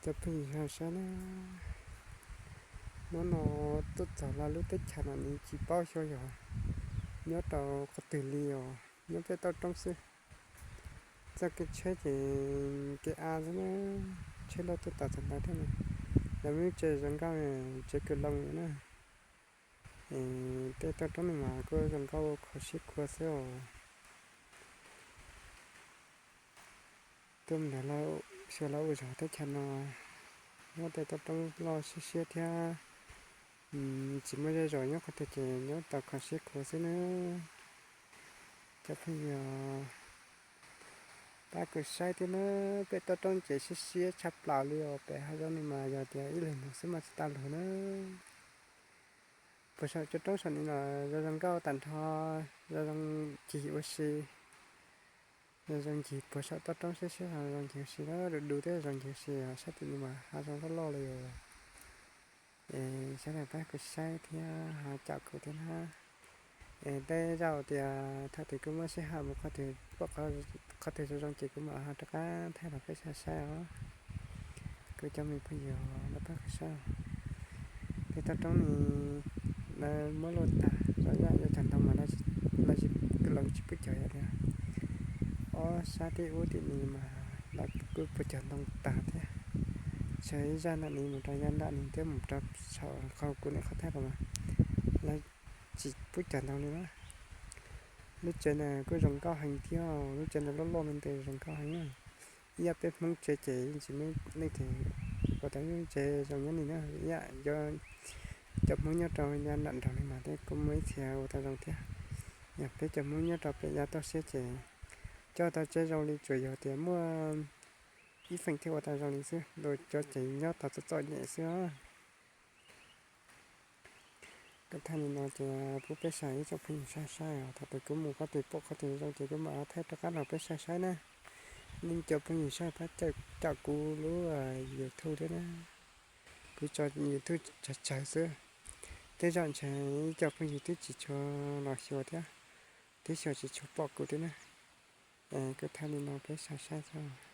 Cov phooj ywg sawv daws na, hnub no tuaj txog lub teb chaws no nws tsis paub xyov yog nyob rau qhov twg li os, nyob pem toj roob xwb. Txoj kev tsheb ces kev av xwb na, tsheb loj tuaj txog ntawd thiab. Lawv muaj tsev zoo nkauj, tsev kwv loo na. Tej toj roob no mas kuj zoo nkauj kho siab khuav xwb os. Tuaj ntawd xyuas los ua zog teb chaws no, nyob tej toj roob loj siab siab thiab, tsis muaj zej zos nyob qhov twg ces nyob tau kho siab khuav xwb na. Cov phooj ywg, pab kuv saib thiab na, pem toj roob ces siab siab tshaj plaws li os, pem hav zoov no mas yog tias ib leeg mus xwb mas tsis tau luag na. Puag saum cov roob saum no los zoo zoo nkauj tag nrho, zoo zoo ncig ua si, zoo zoo ncig puag saum toj roob siab siab zoo zoo ncig ua si na, du du thiab zoo ncig ua si, sab tim no mas hav zoov loj loj li os. Es sawv daws pab kuv saib thiab ho caum kuv thiab na. Es tej zaum tias thaum twg kuv muaj sij hawm mus qhov twg pom qhov twg zoo zoo ces kuv mam ho rov qab thaij rau peb sawv daws saib os. Kuv cov me phooj ywg, lawv pab kuv saib. Tej toj roob no lawv muab luaj tag, zoo yam yuav cog ntoo mas lawv tsis pub cog yam thiab. Ob sab tim ub tim no mas lawv kuj pub cog ntoo tag thiab. Tshwj ib zaj nram no mus rau zaj nram no thiab mus rau saum qhov kuv niam qhov thaj los mas lawv tsis pub cog ntoo li na. Lub tsev no kuj zoo nkauj heev thiab, lub tsev no loj loj me ntsis zoo nkauj heev. Ib yam peb Hmoob tsev ces yeej tsis muaj leej twg ua tau lub tsev zoo nyob li na. Ib yam cov Hmoob nyob rau yav nram nroog li mas thiab kuj muaj ib txhia ua tau zoo thiab. Yog peb cov Hmoob nyob rau pem yav toj siab ces coj tau tsev zoo li tsuas yog tias muaj ib feem thiaj ua tau zoo li xwb, luag cov ces nyob tau txom txom nyem xwb os. Kuv thaij li no ces pub peb sawv daws ib tsoom phooj ywg saib saib os, thaum twg kuv mus qhov twg pom qhov twg zoo ces kuv mam thaij rov qab los peb saib saib na. Nej cov phooj ywg saib pab caum kuv lub YouTube thiab na. Kuv tso YouTube tsawg tsawg xwb, tej zaum ntshe ib co phooj ywg twb tsis tshua los xyuas thiab, twb xyuas tsis tshua pom kuv thiab na. Es kuv thaij li no peb saib saib xwb.